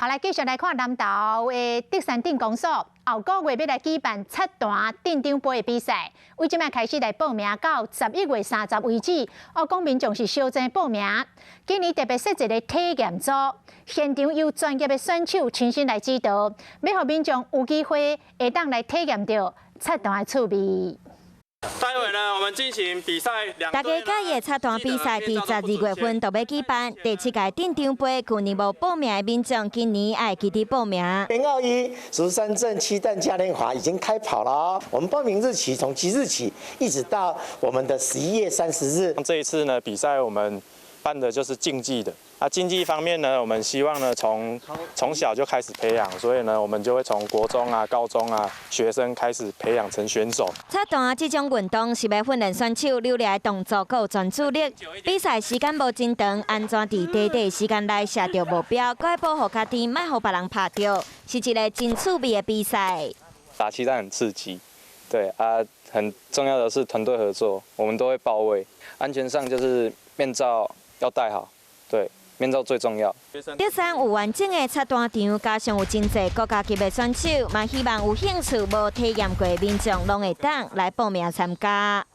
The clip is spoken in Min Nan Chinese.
好，來繼續來看南投的竹山鎮公所，後個月欲來舉辦漆彈鎮長盃的比賽，為這擺開始來報名，到11月30為止。哦，講民眾是相當報名。今年特別設一個體驗組，現場由專業的選手親身來指導，欲予民眾有機會會當來體驗著漆彈的趣味。待會呢，我們進行比賽。大家佮意的漆彈比賽，佇12月份就欲舉辦。第七屆鎮長盃，舊年無報名的民眾，今年愛記得報名。編號1，竹山鎮漆彈嘉年華已經開跑了。我們報名日期從即日起，一直到我們的11月30日。這一次呢，比賽我們辦的就是競技的。啊，競技方面呢，我們希望呢，從小就開始培養，所以呢，我們就會從國中啊、高中啊學生開始培養成選手。漆彈這種運動是欲訓練選手流利的動作，閣有專注力。比賽時間無真長，按怎佇短短時間內射著目標，閣愛保護家己，莫予別人拍著，是一個真趣味的比賽。打漆彈很刺激，對啊，很重要的是團隊合作，我們都會報位，安全上就是面罩要戴好，對。面罩最重要。竹山有完整的漆彈場，加上有真濟國家級的選手，嘛希望有興趣無體驗過的民眾，攏會當來報名參加。